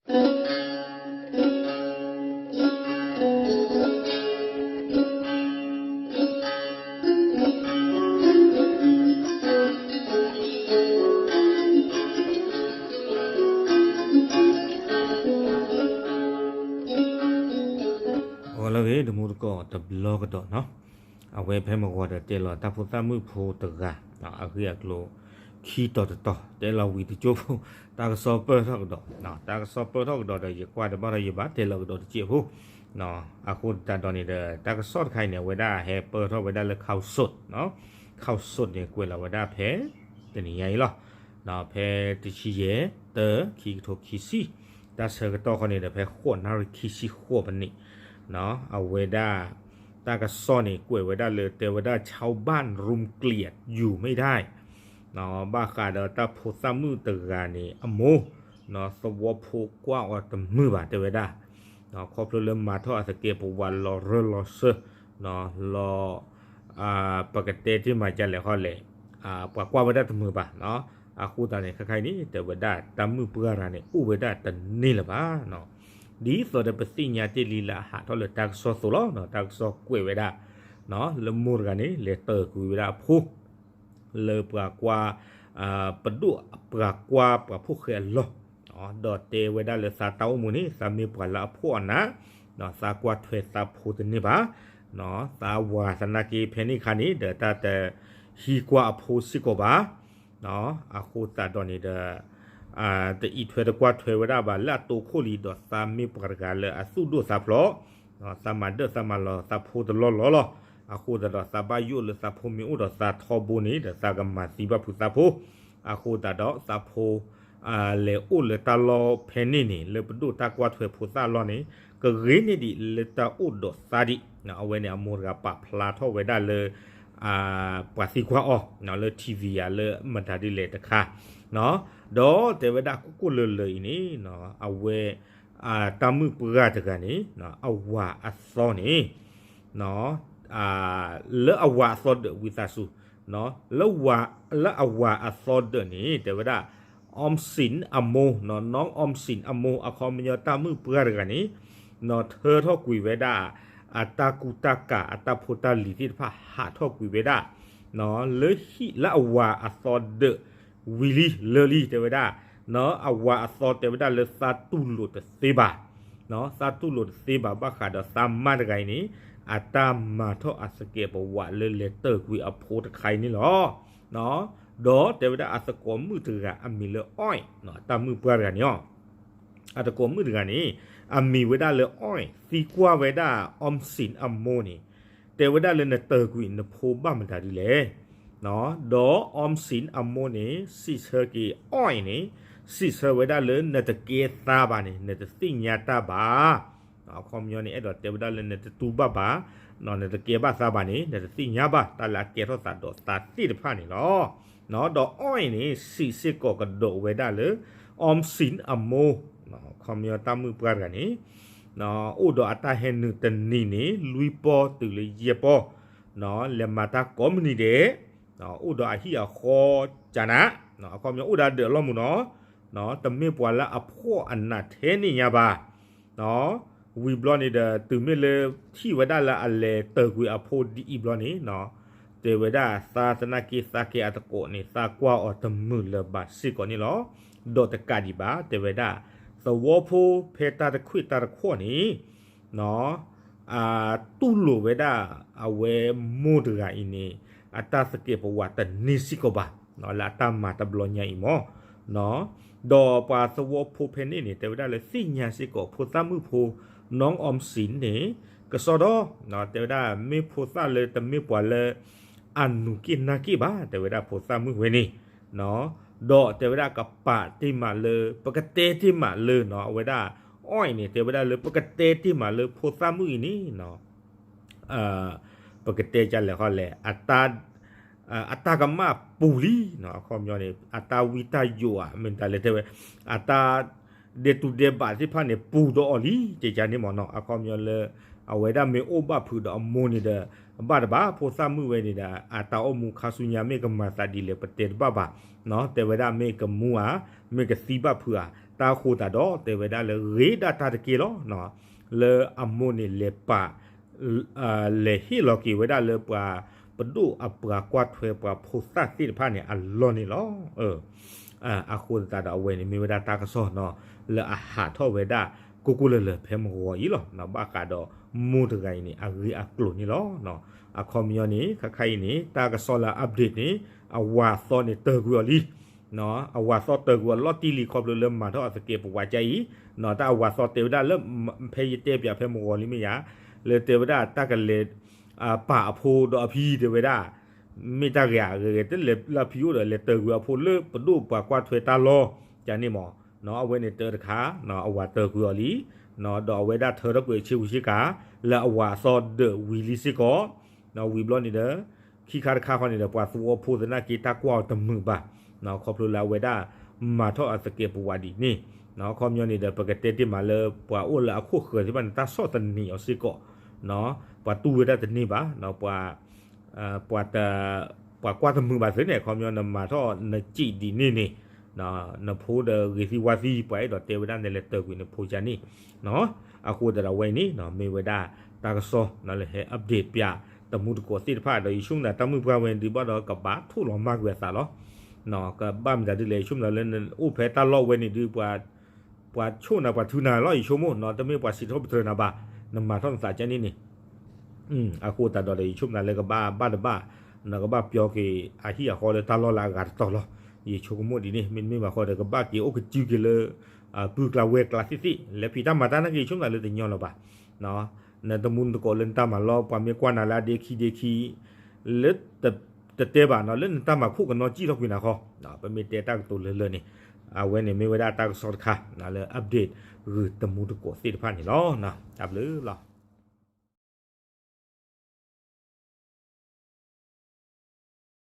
ဂီၤလၢအဂ့ၤ တမူတကိးတဘျီကဒီးနီၤ, အဝဲဖဲမုၢ်ဂီၤဒီးတဲလီၤတၢ်ဖိသၣ်မုၣ်ဖိတဂၤ အဂ့ၢ်အကျိၤ ခံတီၤတတီၤ တဲလီၤဝံၤတကၠိဖိ တၢ်ကစီၣ်ပၢၢ်ထီၣ်ကဒီး, တၢ်ကစီၣ်ပၢၢ်ထီၣ်ကဒီးဒီး ယကွၢ်တဘၣ်ထီၣ်ယဘၣ်တဲလီၤကဒီးတကၠိဖိ, အဃိသတးဒီးန့ၣ်ဒီး တၢ်ကစီၣ်တခါအံၤန့ၣ် အဝဲဒၣ်ဟဲပၢၢ်ထီၣ်ဝဲဒၣ်လၢ ခီၣ်စိး, ခီၣ်စိးန့ၣ် ကွဲးလီၤဝဲဒၣ်ဖဲ တနံၤညါအံၤလီၤ. ဖဲတဆံယဲၢ် တၢ ခံကထိခံဆံ တၢ်ဆၢကတီၢ်ခီန့ၣ်ဒီး ဖဲဃိးနၣ်ရံၣ်ခံဆံဃိးမံးနံး အဝဲဒၣ် တၢ်ကစီၣ်န့ၣ် ကွဲးဝဲဒၣ်လၢ တဲဝဲဒၣ် ชาวบ้านรุมเกลียดอยู่ไม่ได้ ဘၣ်ဃးဒီးတၢ်ဖိသၣ်မုၣ်တဂၤန့ၣ် အမိၢ် သဝီဖိကွၢ်အီၤတမုာ်ဘၣ် တဲဝဲဒၣ်, ခီဖျိလၢမၤထီၣ်အသကဲးပဝးလီၤရၢလီၤစၢၤ လီၤ ပကတဲတ့ၢ်မးကလဲၣ်ဃီလဲၣ်, ပှၤကွၢ်ဝဲဒၣ်တမုာ်ဘၣ်, အဃိသတးန့ၣ် ခဲခါအံၤန့ၣ် တဲဝဲဒၣ်တၢ်မုၣ်ပှၢ်တဂၤန့ၣ် အိၣ်ဝဲဒၣ်တန့ၢ်လၢၤဘၣ်, ဒ်သိးဒီးပသ့ၣ်ညါတ့ၢ်လံလၢအဟးထီၣ်လၢတၢ်ကစီၣ်အသိးလီၤ, တၢ်ကစီၣ်ကွဲးဝဲဒၣ် လၢမိၢ်တဂၤန့ၣ် လဲၤတၢၢ်ကွံာ်ဝဲဒၣ်အဖိ လၢပှၤကွၢ် ပဒိၣ်ပှၤကွၢ်ပှၤဖိၣ်ဃဲအလီၢ်, ဒီးတဲဝဲဒၣ်လၢသးတၢ်အိၣ်မူန့ၣ် သးမ့ၢ်ပှၤလၢအဖှီၣ်အနး, သးကွၢ်ထွဲသးဖိတန့ၢ်ဘၣ်, သးဝၤသနာ်က့ဖဲန့ၣ်အခါန့ၣ် ဒီးတၢ်တဟံးကွၢ်အဖိစ့ၢ်ကီးဘၣ်, အဃိသတးဒီးန့ၣ်ဒီး တအံးထွဲတကွၢ်ထွဲဝဲဒၣ်ဘၣ် လၢအတိခိၣ်လံဒီး သးမ့ၢ်ပှၤတဂၤလၢအသူၣ်ဒိၣ်သးဖျိး, သးမၤဒၢၣ်သးမၤလီၤသးဖိတလီၢ်လီၢ်လီၤ. အဃိသတးဒီး သးဘၣ်ယိၣ်လၢသးဖိမ့ၢ်အိၣ်ဒီးသးထီဘိန့ၣ်ဒီး သးကမၤသံဘၣ်ဖုးသးဖိ, အဃိသတးဒီးသးဖိ လဲၤအိၣ်လၢတၢ်လီၢ်ဖဲန့ၣ်န့ၣ် လၢပဒိၣ်တၢ်ကွၢ်ထွဲဖိသၣ်အလီၢ်န့ၣ် ကဂ့ၤန့ၢ်ဒံးလၢတၢ်အိၣ်ဒီးသးဒံး, အဝဲန့ၣ်အမိၢ်တဂၤပာ်ဖျါထီၣ်ဝဲဒၣ်လၢ ပှၤသံကွၢ်အီၤ လၢ ထံၣ်ဝံၤ ယၤ လၢမတၤဒ်လဲၣ်တခါ, ဒီးတဲဝဲဒၣ်ကိၣ်ကိၣ်လၢၤလၢၤအံၤန့ၣ် အဝဲ တၢ်မုၣ်ပှၢ်တဂၤန့ၣ် အဝၤအသီန့ၣ် လၢအဝၤအသီဒၢး ဝံသးစူၤ လၢအဝၤအသီဒၢးန့ၣ် တဲဝဲဒၣ် ออมสิน အမိၢ် น้อง ออมสิน အမိၢ် အခီပညီတၢ်မုၣ်ပှၢ်တဂၤန့ၣ် ထၢထီၣ်ကွံာ်ဝဲဒၣ် အတၢ်ကူတၢ်ကၤ အတၢ်ဖိတၢ်လံၤသ့ၣ်တဖၣ် ဟးထီၣ်ကွံာ်ဝဲဒၣ် လၢဟံၣ်လၢအဝၤအသီဒၢး ဝံၤလံလၢလံ တဲဝဲဒၣ် အဝၤအသီတဲဝဲဒၣ်လၢသးတူၢ်လိာ်တသ့ဘၣ်, သးတူၢ်လိာ်တသ့ဘၣ် ဘၣ်ဃးဒီးသးမါတဂၤအံၤန့ၣ် အတၢ်မၤထီၣ်အသကဲးပဝးလၢလဲၤတၢၢ်ကွံာ်အဖိတခါအံၤန့ၣ်လီၤ. ဒီးတဲဝဲဒၣ်အသကိးမုၣ်တဂၤအမံၤလၢ อ้อย တၢ်မုၣ်ပှၢ်တဂၤန့ၣ် အသကိးမုၣ်တဂၤန့ၣ် အမံၤဝဲဒၣ်လၢ อ้อย သံကွၢ်ဝဲဒၣ် ออมสิน အမိၢ်န့ၣ် တဲဝဲဒၣ်လၢနတၢၢ်ကွံာ်နဖိဘၣ်မတၤဒ်လဲၣ်, ဒီး ออมสิน အမိၢ်န့ၣ် စံးဆၢက့ၤ อ้อย န့ၣ် စံးဆၢဝဲဒၣ်လၢနတကဲသးဘၣ်န့ၣ် နတသ့ၣ်ညါတၢ်ဘၣ်, အခီပညီန့ၣ် အဲၣ်ဒိးတဲဝဲဒၣ်လၢနတတူၢ်ဘၣ်ဘၣ်, နတကဲဘၣ်သးဘၣ်န့ၣ် နတသ့ၣ်ညါဘၣ် တၢ်လၢအကဲထီၣ်သးဒီးသးသ့ၣ်တဖၣ်န့ၣ်လီၤ. ဒီး อ้อย န့ၣ် စံးစ့ၢ်ကီးကဒီးဝဲဒၣ်လၢ ออมสิน အမိၢ် အခီပညီတၢ်မုၣ်ပှၢ်တဂၤန့ၣ် အိၣ်ဒီးအတၢ်ဟဲနုာ်တနံၤန့ၣ် လွံၢ်ပီၢ်တုၤလၢယဲၢ်ပီၢ်, လဲၤမၤတၢ်ကိးမုၢ်နံၤဒဲး, အိၣ်ဒီးအဟံၣ်အဃီကနး, အခီပညီအိၣ်ဒီးအဒၢးအလီၢ်မူနီၤ, တမ့ၢ်ပှၤလၢအဖှီၣ်အနးထဲန့ၣ်ညါဘၣ်. ဝံၤဘျီန့ၣ်ဒီး တုၤမ့ၢ်လၢထံၣ်ဝဲဒၣ်လၢအလဲၤတၢၢ်ကွံာ်အဖိဒ်အံၤဘျီန့ၣ် တဲဝဲဒၣ်သးသနာ်က့သးကဲအသကိးန့ၣ် သးကွၢ်အီၤတမုာ်လၢၤဘၣ်စ့ၢ်ကီးန့ၣ်လီၤ. ဒီးတကးဒံးဘၣ် တဲဝဲဒၣ် သဝီဖိဖဲတၢ်တခွံၣ်တၢ်တခွီၣ်န့ၣ် တူၢ်လိာ်ဝဲဒၣ် အဝဲမိၢ်တဂၤအံၤန့ၣ် အတၢ်သကဲးပဝးတန့ၢ်စ့ၢ်ကီးဘၣ် လၢအတၢ်မၤတဘျီညါအံၤမး, ဒီးပှၤသဝီဖိဖဲန့ၣ်န့ၣ် တဲဝဲဒၣ်လၢသ့ၣ်ညါစ့ၢ်ကီးဖိသၣ်မုၣ်ဖိ น้องออมสิน န့ၣ် ကစီဒီ တဲဝဲဒၣ်မ့ၢ်ဖိသၣ်လၢတမ့ၢ်ပှၤလၢ အနူၤက့ၣ်နၢ်က့ၣ်ဘၣ် တဲဝဲဒၣ်ဖိသၣ်မုၣ်ဝဲန့ၣ် ဒီးတဲဝဲဒၣ်ကပာ်တ့ၢ်မးလၢ ပကတဲတ့ၢ်မးလၢ အဝဲဒၣ် อ้อย န့ၣ် တဲဝဲဒၣ်လၢပကတဲတ့ၢ်မးလၢဖိသၣ်မုၣ်အံၤန့ၣ် ပကတဲကလဲၣ်ဃီလဲၣ် အတၢ် အတၢ်ကမၣ်ပူၤလံနီၤ အခီပညီန့ၣ် အတၢ်ဝံတၢ်ယိးဧါ မ့ၢ်တၢ်လဲၣ်တဲဝဲ အတၢ်ဒဲးတူၢ်ဒဲးဘးသ့ၣ်တဖၣ်န့ၣ် ပူၤဒီးအီၤလံ ကကန့ၣ်မ့ၢ်နီၤ အခီပညီလၢ အဝဲဒၣ်မ့ၢ်အိၣ်ဘၣ်ဖုးဒီးအမိၢ်န့ၣ်ဒီး ဘၣ်တဘၣ် ဖိသၣ်မုၣ်ဝဲန့ၣ်ဒီး အတၢ်အိၣ်မူခါဆူညါမ့ၢ်ကမၤသးဒ်လဲၣ် ပတဲတဘၣ်ဘၣ် တဲဝဲဒၣ်မ့ၢ်ကမူဧါ မ့ၢ်ကသံဘၣ်ဖုးဧါ တၢ်ဃိသတးဒီးတဲဝဲဒၣ်လၢဂ့ၤဒၣ်တၢ်တက့ၢ်လီၤ. လၢအမိၢ်န့ၣ်လဲၤပာ် လဲၤဟ့ၣ်လီၤက့ၤဝဲဒၣ်လၢပှၤပဒိၣ်အပှၤကွၢ်ထွဲပှၤဖိသၣ်သ့ၣ်တဖၣ်န့ၣ်အလီၢ်န့ၣ်လီၤ. အဃိသတးဒီးအဝဲန့ၣ်မ့ၢ်ဝဲဒၣ်တၢ်ကစီၣ်နီၤ လၢအဟးထီၣ်ဝဲဒၣ် ကိၢ်ကိၢ်လၢၤလၢၤဖဲမုၢ်ဂီၤအံၤလီၤ. ဘၣ်ဃးဒီးမိၢ်တဂၤအံၤန့ၣ် အဂ့ၢ်အကျိၤန့ၣ်လီၤ. အခီပညီန့ၣ် ခါခါအံၤန့ၣ် တၢ်ကစီၣ်လၢ update န့ၣ် အဝၤသီန့ၣ်တၢၢ်ကွံာ်အီၤလံ အဝၤသီတၢၢ်ကွံာ်အီၤလီၤတံၢ်လံခီဖျိလၢမၤထီၣ်အသကဲးပဝးကါအံၤ, တၢ်အဝၤသီတဲဝဲဒၣ်လၢ ဖဲယတဲပၠးဖဲမုၢ်ဂီၤလံမ့ၢ်ယါ, လၢတဲဝဲဒၣ်တၢ်ကလဲၤ ပာ်အဖိဒီးအဖံတဲဝဲဒၣ်, မ့ၢ်တၢ်ဂ့ၤအဂ့ၤဂ့ၤ တလဲၤလၢဖံအိၣ်ဒီးလဲၤတၢၢ်ကွံာ်အဖိလၢပဒိၣ်ပှၤကွၢ်ထွဲတၢ်လီၢ် ကန့ၣ်မး, အဝဲန့ၣ်တၢတခါ, အဝၤတၢၢ်ကွံာ်အီၤလံ, ဒီးအဝဲဒၣ်ထၢထီၣ်ကွံာ်အဆ့ဝံၤဆ့ကၤ, လၢအဝၤအသီဒၢးဝံၤလံစ့ၢ်ကီး, ဝံၤဘျီန့ၣ်ဒီး ခံခါတခါဃီန့ၣ်ဒီး ပှၤသူအီၤဖိသနာ်က့ တၢ်ကွၢ်အီၤတမုာ်ဘၣ်, ခီဖျိလၢအဝဲဒၣ် မၤထီၣ်အသကဲးပဝးဒ်န့ၣ်, အခီပညီန့ၣ်ဒီး ပကတဲတ့ၢ်မးလၢ ပှၤအိၣ်လၢအခိၣ်ဃၢၤသ့ၣ်တဖၣ်န့ၣ် တၢ်ဆီၣ်သနံးအီၤစ့ၢ်ကီး, ပှၤတူၢ်ဝဲဒၣ်တန့ၢ်ဘၣ်, ပှၤ ပှၤကွၢ်တမုာ်ဘၣ်သ့န့ၣ် အခီပညီနမၤထီၣ်နစံးဒ်န့ၣ်န့ၣ်, နဖိဒီးဂ့ၤသံဝါသံ ပှၤအဲၣ်ဒိးတဲဝဲဒၣ်နလဲၤတၢၢ်ကွံာ်နဖိကန့ၣ်, အဃိသတးဒီးဝဲအံၤန့ၣ် မ့ၢ်ဝဲဒၣ်တၢ်ကစီၣ်လၢဟဲ update ပၠးတမူတကိးသ့ၣ်တဖၣ်ဒီး ယဆိကမိၣ်တၢ်မုၣ်ပှၢ်ဝဲန့ၣ်ဒုးဘၣ်ဒီးကဘၣ်ထိၣ်လီၤမၢ်ကွံာ်အသးလီၤ, ကဘၣ်မတၤဒ်လဲၣ် ယဆိကမိၣ်လၢ နအိၣ်ဖဲတၢ်လီၢ်ဝဲန့ၣ်ဒုး ပှၤဆိၣ်နၤပှၤထုနၤလီၤ ယဆိကမိၣ်နီၤ တမ့ၢ်ပှၤစံးထီၣ်ပတြၢၤနၤဘၣ်, နမၤထီၣ်နသးကန့ၣ်န့ၣ်, အဃိသတးဒီး ယဆိကမိၣ်လၢကဘၣ်ဘၣ်တဘၣ်, ကဘၣ်ပျီက့ၤအဟံၣ်အဃီလၢတၢ်လီၢ်လၢအဂၤတတီၤလီၤ, ယဆိကမိၣ်ဒ်န့ၣ် မ့တမ့ၢ်ဘၣ်ဃီဒီး ကဘၣ်က့ၤအိၣ်ကစုက့ၤလၢ ပုၢ်ကျါဝဲၢ်ကျါသ့ၣ်သ့ၣ် လဲၤဖံးတၢ်မၤတၢ်နာ်က့ ယဆိကမိၣ်လၢတညီလၢၤဘၣ်, နတမူနတကိးလၢနတၢ်မၤလီၢ် ပှၤမ့ၢ်ကွၢ်နၤလၢအဒ့ခံဒ့ခံ လၢ တတဲဘၣ်နီၤ လၢနတၢ်မၤခိၣ်ကနီၤစံၣ်ထီၣ်ကွံာ်နၤဃီ, ပမ့ၢ်တဲတၢ်ကတိၤလၢလၢန့ၣ်, အဝဲန့ၣ်မ့ၢ်ဝဲဒၣ်တၢ်ကစီၣ်တခါ လၢ update ဂုၢ်တမူတကိးသ့ၣ်တဖၣ်န့ၣ်လီၤ. တၢ်ဘျုးလီၤ.